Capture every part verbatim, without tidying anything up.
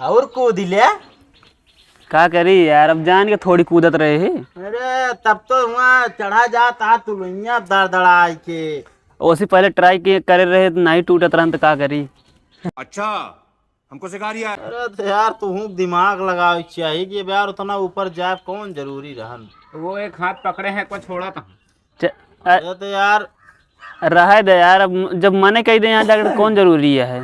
और कूद ले। का करी यार, अब जान के थोड़ी कूदत रहे ही। अरे, तब तो हुआ चढ़ा जात हा तुलैया दरदराई के। ओसे पहले try के करे रहे तो नहीं टूटत रहन तो का करी। अच्छा, हमको सिखा रिया है। अरे तो यार, तुहूँ दिमाग लगावे के चाहिए कि अब यार उतना ऊपर जाए कौन जरूरी रहन। वो एक हाथ पकड़े हैं, को छोड़ा था। च-, अ-, अरे तो यार, रहे दे यार, अब जब मने कही दे यहाँ जाकर तो कौन जरूरी है?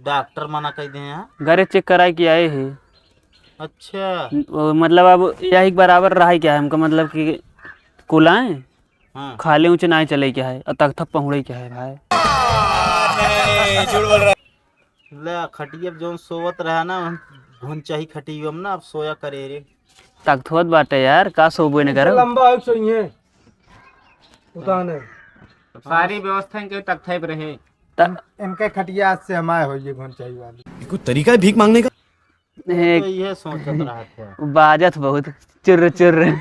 डॉक्टर मना कही दे यहाँ। घरे check कराए के आए है। अच्छा। वो मतलब अब यही बराबर रहा है क्या है हमका, मतलब कि कुलाए हाँ। खाले ऊँचे नाई चले क्या है, और तख्ता पहुँड़े क्या है भाई। ले, खटिया पे जौन सोवत रहा ना, हम घुन चाही खटिया में ना, अब सोया करे रे। तख्तवत बाटे यार, का सोबे ने इनसे करब? लंबा हो सोइए, उताने। सारी व्यवस्था इनके तख्ते पे रहे। त- इनके खटिया आज से हमारे होइए घुन चाही वाली। ये कोई तरीका है भीख मांगने का? ए, तो ये सोचत रहत है। बाजत बहुत चुर्र चुर्र।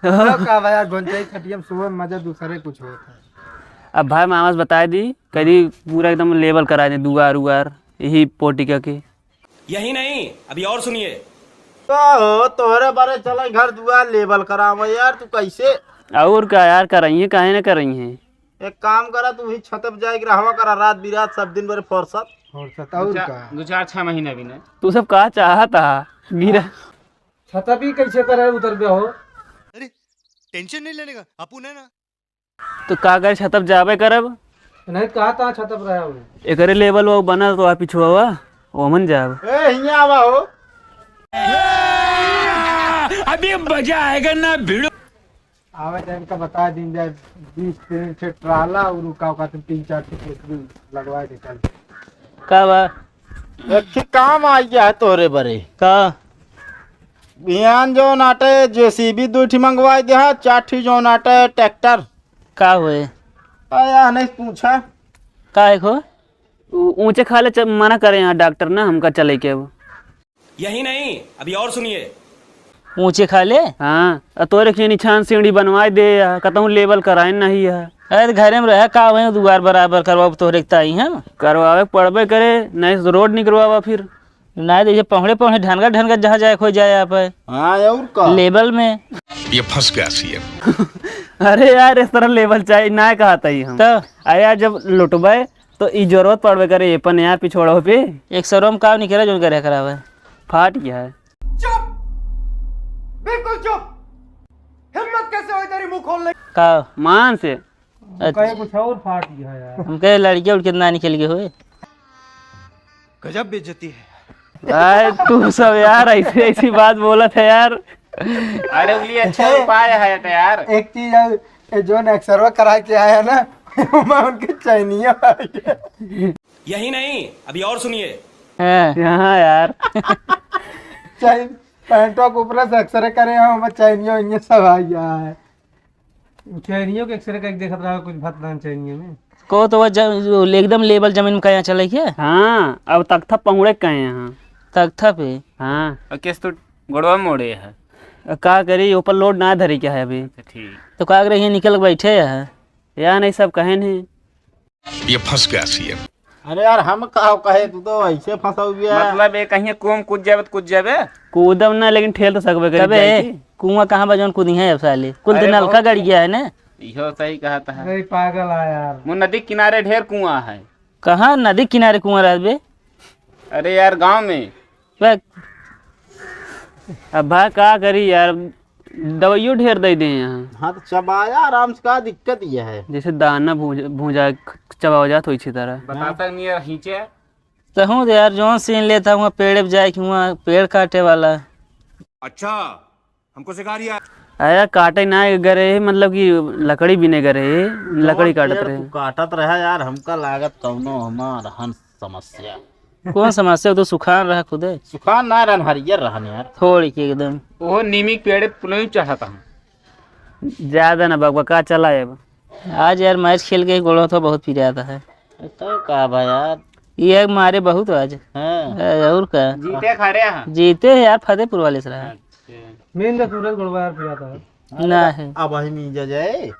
तो का बा यार, घुन चाही खटिया में सोवे में मजा दूसरे कुछ होत है। अब भाई मामा से बताए दी, कह दी पूरा एकदम level कराए दे दुआर उआर, यही पोटिका के। यही नहीं, अभी और सुनिए। का हो, तोहरे बारे चले घर दुआर level करावे यार, तू कैसे? और का यार, करइहे, काहे ना करइहे? एक काम करा, तू ही छत पे जाए के रहवा करा रात बिरात, सब दिन भर फुर्सत। फुर्सत, और दो चार, का? दो चार छह महीना भी नहीं। तू सब का चाहत हा? गिरा। छत पे कैसे करे उतर गए हो? अरे, tension नहीं लेने का, अपन है ना। तो का करे, छत पे जाबे करब। नहीं, कहा था छत पे रहा हो। एकरे level वो बना तो आप पिछुआ, ओमन जाब। ए, हियां आवा हो। अभी मजा आएगा ना भिड़ो। आवे टाइम का बता दिन जाए, बीस तीन से ट्राला और का, का तीन चार से कोठरी लगवा दे कल। का बा? एक ठे काम आ गया है तोरे बरे। का? बिहान जौन आटे जेसीबी दो ठी मंगवाए दे हा, चार ठी जौन आटे ट्रैक्टर। का होए? आया नहीं पूछा। का है खो? ऊ-, ऊंचे खाले च-, मना करे यहाँ डॉक्टर ना हमका चले के अब। यही नहीं, अभी और सुनिए। ऊंचे खाले? हाँ, अ तोरे के निछान सीढ़ी बनवाए दे, अ कतहूँ level कराए नहीं है। अरे तो घरे में रहे, का वहीं दुआर बराबर करवाओ, तोहरे के ताई हम। करवावे के पड़बे करे, नहीं तो रोड निकरवावा फिर। नहीं तो ये पहुड़े पहुड़े ढनगा ढनगा जहाँ जाए खोई जाए आप है। हाँ, और का? Level में। ये फंस गया सीएम। अरे यार, इस तरह level चाहिए, ना कहा था ही हम। तो? अरे यार, जब लुटबे तो ई जरूरत पड़बे करे, ये पन यार पिछोड़ा पे। एक सौ रोम काम निकला जो करे खराब है। फाट गया है। चुप, बिल्कुल चुप। हिम्मत कैसे हुई तेरी मुंह खोलने? का? मान से। अच्छा। कहे कुछ और फाट गया यार। हम कहे लड़के उड़के ना निकल गए हुए। गजब बेइज्जती है। भाई तू सब यार ऐसी ऐसी बात बोलत है यार। अरे उंगली अच्छा उपाय है तो यार। एक चीज है, ये जो एक्सरवा करा के आया ना, मैं उनके चैनिया आ गया। यही नहीं, अभी और सुनिए। हाँ। यहाँ यार। चाहे पैंटवा के ऊपर से एक्सरे करे हम, बस चैनिया उइनिया सब आ गया है। चैनियों के एक्सरे करके देखत रहा, कुछ भत धान चैनियों में। को तो वो ज-, जो एकदम level जमीन में कहीं चले के? हाँ, अब तख्ता पहुड़े कहे यहाँ। तख्ता पे? हाँ। और केस तो गोड़वा मोड़े है। अ, का करी, ऊपर load ना धरे के है अभी। अच्छा, ठीक। तो का करे, यहाँ निकल के बैठे है? यहाँ नहीं, सब कहे नहीं। ये फंस गया सीएम। अरे यार, हम का कहे, तू तो ऐसे फंसा हुआ है। मतलब, ये कहीं कुआं में कूद जाबे तो कूद जाबे? कूदब ना, लेकिन ठेल तो सकबे करे तबे जाए की। कुआं कहाँ बा जौन कूदी है अब साले? कुल अरे दिन नलका बहुत गड़ गया है ना। इहो सही कहत है। अरे पागल है यार। वो नदी किनारे ढेर कुआं है। कहाँ नदी किनारे कुआं रहबे? अरे यार, गांव में। बे, अब भाई का करी यार, दवाइयो ढेर दे दे यहाँ। हाँ, तो चबाया आराम से, का दिक्कत ये है? जैसे दाना भूंज-, भूंजा चबावा जात हो इसी तरह। बताता नहीं यार, खींचे। तहूँ तो यार, जौन सीन लेता हुआ पेड़ पे जाए कि हुआ पेड़ काटे वाला। अच्छा, हमको सिखा रिया। अरे काटे ना गरे, मतलब कि लकड़ी बीने गरे, लकड़ी काटत रहे। काटत रहा यार, हमका लागत कौनो हमार हन समस्या। कौन समस्या? वो तो सुखान रहा खुदे। सुखान ना रहन, हरियर रहन यार। थोड़ी के एकदम। ओहो नीमी के पेड़े पुनई चढ़त हम। ज्यादा ना बकबका, चला अब। आज यार मैच खेल के गोड़वा तो बहुत पिरात है। तो का बा यार? ये मारे बहुत आज। हाँ। ए, और का? जीते खड़े हैं। जीते हैं यार, फतेहपुर वाले से रहा। अच्छा। मेन तो सूरज गोड़वा यार पिरात है। ना है। अब वही मीजा जाए।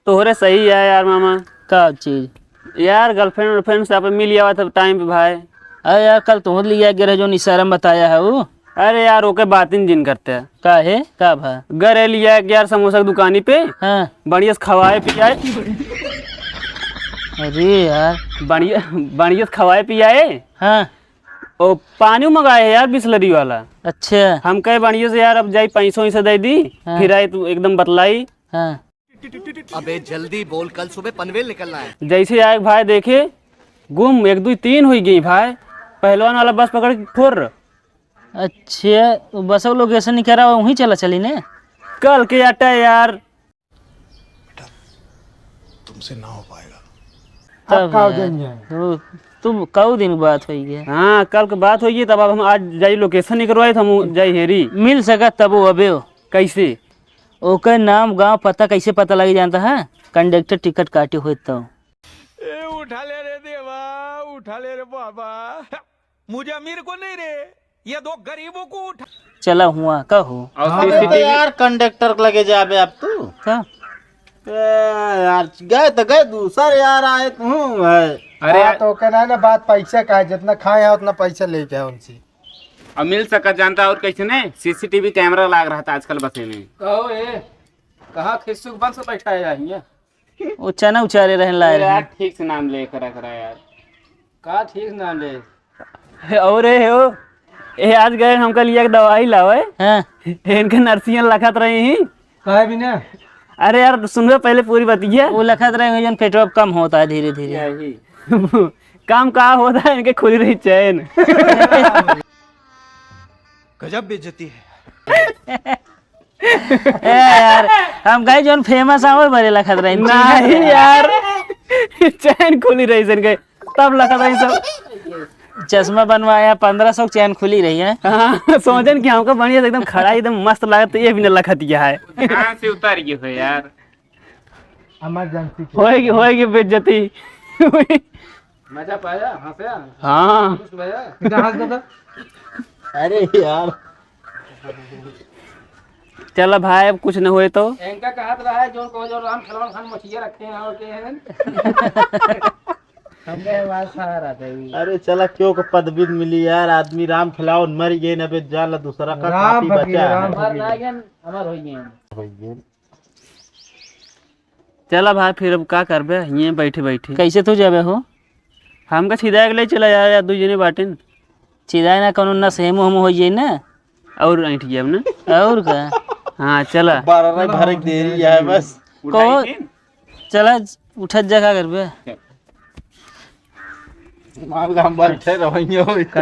तोहरे सही है यार मामा। का चीज? यार girlfriend वर्लफ्रेंड से आप मिल आवा था टाइम पे भाई। अरे यार, कल तुहूँ लिया गे रहे, जौन इशारा में बताया है वो। अरे यार, ओके बातिन जिन करते हैं। का है? का भा? गे रहे लिया के यार समोसा की दुकानी पे। हाँ। बढ़िया से खवाए पियाए। अरे यार। बढ़िया, बढ़िया से खवाए पियाए। हाँ। ओ, पानी मंगाए है यार, बिसलरी वाला। अच्छा। हम कहे बढ़िया से यार, अब जाई पैसों वैसे दे दी, हाँ। फिर आए तू एकदम बतलाई। हाँ। अबे जल्दी बोल, कल सुबह पनवेल निकलना है। जैसे आए भाई देखे, गुम, एक, दुई, तीन हुई गई भाई। पहलवान वाला बस पकड़ के फुर्र। अच्छा, तो बस वो लोकेशन निकल रहा, वहीं चला चली ने। कल के अड्डा यार। तुमसे ना हो पाएगा। तब अब का हो यार, जाएंगे? तो तुम कऊ दिन बात होई गया? हाँ, कल के बात होई गई, तब अब हम आज जाई लोकेशन निकलवाई, तो हम जाई हेरी। मिल सकत तब वो अबे हो। कैसे? ओकर नाम, गांव, पता कैसे पता लग जानता है? कंडक्टर टिकट काटे होए तो। ए, उठा ले रे देवा, उठा ले रे बाबा। मुझे अमीर को नहीं रे, ये दो गरीबों को उठा। चला हुआ, कहो। और हाँ, सीसीटीवी तो यार, कंडक्टर के लगे जाबे अब तू। का? ए, यार, गए तो गए, दूसर यार आए तू है। अरे हाँ, यार। तो कहना है ना, बात पैसा का है, जितना खाए हैं उतना पैसा लेके आओ उनसे। अब मिल सकत जानता और कैसे ने सीसीटीवी कैमरा लाग रहा था आजकल बसे में। कहो ए, कहाँ खिस्सुक बन से बैठा है यहाँ? वो चना उचारे रहन लाए अरे यार, रहे। ठीक से नाम ले कर रख रहा है यार। का ठीक नाम ले? और ए हो, ए आज गए हमका लिया के दवाई लावे। हाँ। इनके नर्सियाँ लखत रही ही। काहे बिना? अरे यार, सुनबे पहले पूरी बतिया। वो लखत रहे हैं, जौन पेटवा कम होता है धीरे धीरे। यही। काम का होता है, इनके खुली रही चैन। गजब बेइज्जती है। ए यार, हम कहे जौन फेमस है, वो बड़े लखत रहे। नहीं यार, चैन खुली रही सन कहे, तब लखत रही सब। चश्मा बनवाया, पन्द्रह सौ चैन खुली रही है। हाँ, सोचन कि हमका बढ़िया से एकदम खड़ा, एकदम मस्त लागत, तो ये भी न लखत गया है। कहाँ से उतर गए हो यार? इमरजेंसी। होएगी, होएगी बेइज्जती। मजा पाया, हंसे? हाँ। खुश भया? इधर हंस दो तो। अरे यार। चला भाई, अब कुछ न होए तो। इनका कहत रहा है, जो कहो जो राम खेलवन खान मछिया रखे हैं और के हैं। हमके हमारा सहारा दे। अरे चला, क्यों को पदवी मिली यार, आदमी राम खिलावन मर गए न, अबे जाला दूसरा का राम काफी फकीर, बचा राम है। फकीर। मर ना गए, अमर हो गए। हो गए। चला भाई, फिर अब का करबे, हिये बैठे बैठे। कैसे तू जाबे हो? हमका छिदाए के ले चला यार, यार, दू जने बाटेन। छिदाए ना, कौनो नस हेमो हेमो हो जाई ना। और ऐंठ गया ना। और का? हाँ, चला। बारह रहे भरे के देरी है बस। कहो, उठाई के? चला, उठत जा, का करबे? मान ला, हम बैठे रहेंगे, वही तो।